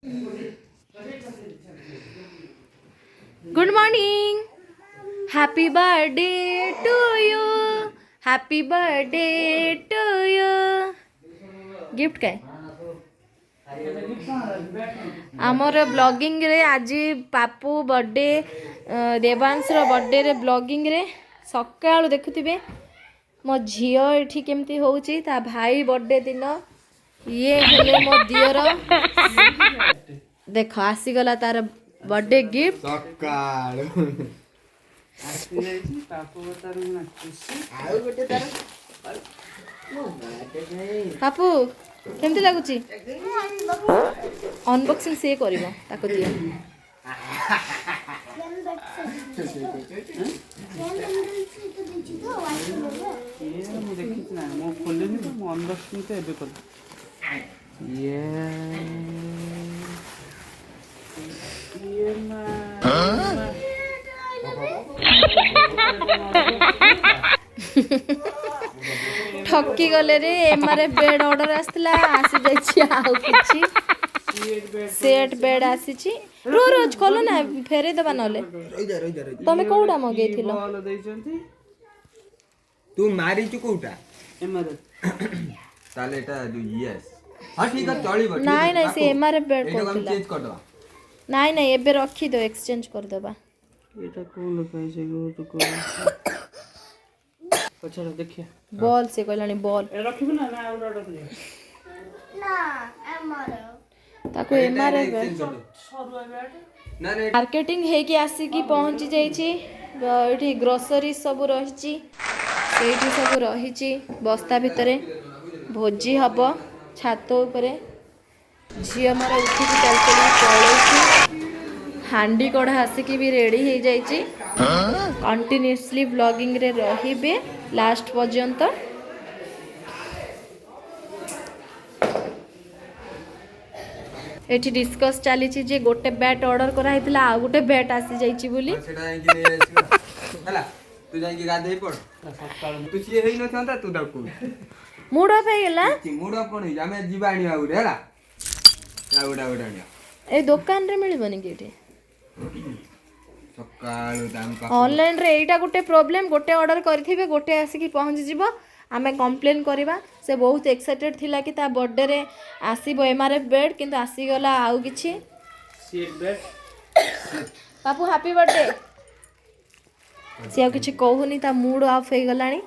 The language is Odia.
Good morning, happy birthday to you, happy birthday to you. Gift काय? ଆମର ବ୍ଲଗିଂରେ ଆଜି ପାପୁ ବର୍ଥଡେ, ଦେବାଂଶର ବର୍ଥଡେରେ ବ୍ଲଗିଂରେ ସକାଳୁ ଦେଖୁଥିବେ ମୋ ଝିଅ ଏଠି କେମିତି ହେଉଛି ତା ଭାଇ ବର୍ଥଡେ ଦିନ। ଇଏ ହେଲେ ମୋ ଦିଅର। ଦେଖ, ଆସିଗଲା ତାର ବର୍ଥଡେ ଗିଫ୍ଟ। ସକାଳୁ ଆସିଯାଇଛି ପାପୁ, ତାର ଖୁସି। ଆଉ ଗୋଟେ ତାର। ପାପୁ, କେମିତି ଲାଗୁଛି? ଅନବକ୍ସିଂ ସିଏ କରିବ, ତାକୁ ଦିଅ। ଇଏ ମୁଁ ଦେଖିଛି ନା, ମୁଁ ଖୋଲିନି ତ, ମୁଁ ଅନବକ୍ସିଂ ତ ଏବେ କଲି। ଇଏ ଇଏ ମା। ଠକି ଗଲେ ରେ। ଏମ୍ଆର୍ଏଫ୍ ବେଡ୍ ଅର୍ଡର ଆସିଥିଲା, ଆସିଯାଇଛି ଆଉ କିଛି। ସେଟ୍ ବେଡ୍ ଆସିଛି। ରୋ ରୋଜ ଖୋଲ ନା, ଫେରେଇ ଦେବା ନହେଲେ। ରହିଯା, ରହିଯା, ରହିଯା। ତମେ କୋଉଟା ମଗେଇଥିଲ? ବଲ୍ ଦେଇଛନ୍ତି। ତୁ ମାରିଛୁ କୋଉଟା? ଏମଆରଏଫ୍। ତାହେଲେ ଏଟା ଯୋଉ ୟେସ୍, ହଁ ଠିକ ଅଛି, ଚଳିବ। ନାଇଁ ନାଇଁ, ସେ ଏମ୍ଆର୍ଏଫ୍ ବେଡ୍ ଏଇଟାକୁ ଆମେ କହୁଥିଲା। ଚେଞ୍ଜ କରିଦବା। ନାଇଁ ନାଇଁ, ଏବେ ରଖିଦିଅ, ଏକ୍ସଚେଞ୍ଜ କରିଦେବା। ଏଇଟା କଣ ଲେଖା ହେଇଛି ଗୋଟେ କଣ? ପଛରେ ଦେଖିବା। ବଲ୍, ସେ କହିଲାଣି ବଲ୍। ଏ ରଖିବୁ ନା ନା ଆଉ ଗୋଟେ ଅର୍ଡର କରିବା? ତାକୁ ଏମ୍ଆର୍ଏଫ୍। ଏକ୍ସଚେଞ୍ଜ କରିଦେ। ସରୁଆ ବ୍ୟାଟ୍। ନା ନା। ମାର୍କେଟିଂ ହେଇକି ଆସିକି ପହଞ୍ଚି ଯାଇଛି। ଏଠି ଗ୍ରୋସରୀ ସବୁ ରହିଛି, ସେଇଠି ସବୁ ରହିଛି ବସ୍ତା ଭିତରେ। ଭୋଜି ହବ ଛାତ ଉପରେ। ଝିଅ ମୋର ଉଠିକି ଚାଲି ଚାଲି ପଳଉଛି। ହାଣ୍ଡି କଢ଼ା ଆସିକି ବି ରେଡ଼ି ହେଇଯାଇଛି। କଣ୍ଟିନ୍ୟୁସଲି ବ୍ଲଗିଂରେ ରହିବେ ଲାଷ୍ଟ ପର୍ଯ୍ୟନ୍ତ। ଏଠି ଡିସ୍କସ୍ ଚାଲିଛି ଯେ ଗୋଟେ ବ୍ୟାଟ୍ ଅର୍ଡ଼ର କରାହେଇଥିଲା, ଆଉ ଗୋଟେ ବ୍ୟାଟ୍ ଆସିଯାଇଛି ବୋଲି। ସେଟା ଯାଇକି ନେଇ ଆସିବା। ହେଲା, ତୁ ଯାଇକି ଗାଧେଇ ପଡ। ସକାଳୁ ତୁ ସିଏ ହେଇନଥାନ୍ତା, ତୁ ତାକୁ ମୁଡ୍ ଅଫ୍ ହେଇଗଲା। ମୁଡ ଅଫ୍ କଣ ହେଇଛି? ଆମେ ଯିବା ଆଣିବା ଗୋଟେ, ହେଲା? ଆଉ ଗୋଟେ, ଆଉ ଗୋଟେ ଆଣିବା। ଏଇ ଦୋକାନରେ ମିଳିବନି କି ଏଠି? ସକାଳୁ ଦାମ ପାଖକୁ। ଅନଲାଇନରେ ଏଇଟା ଗୋଟେ ପ୍ରୋବ୍ଲେମ୍, ଗୋଟେ ଅର୍ଡ଼ର କରିଥିବେ, ଗୋଟେ ଆସିକି ପହଞ୍ଚିଯିବ। ଆମେ କମ୍ପ୍ଲେନ୍ କରିବା। ସେ ବହୁତ ଏକ୍ସାଇଟେଡ୍ ଥିଲା କି ତା ବର୍ଥଡେରେ ଆସିବ ଏମ୍ଆର୍ଏଫ୍ ବେଡ୍, କିନ୍ତୁ ଆସିଗଲା ଆଉ କିଛି। Seat bat. Papu, happy birthday. ସେ ଆଉ କିଛି କହୁନି, ତା ମୁଡ୍ ଅଫ୍ ହେଇଗଲାଣି।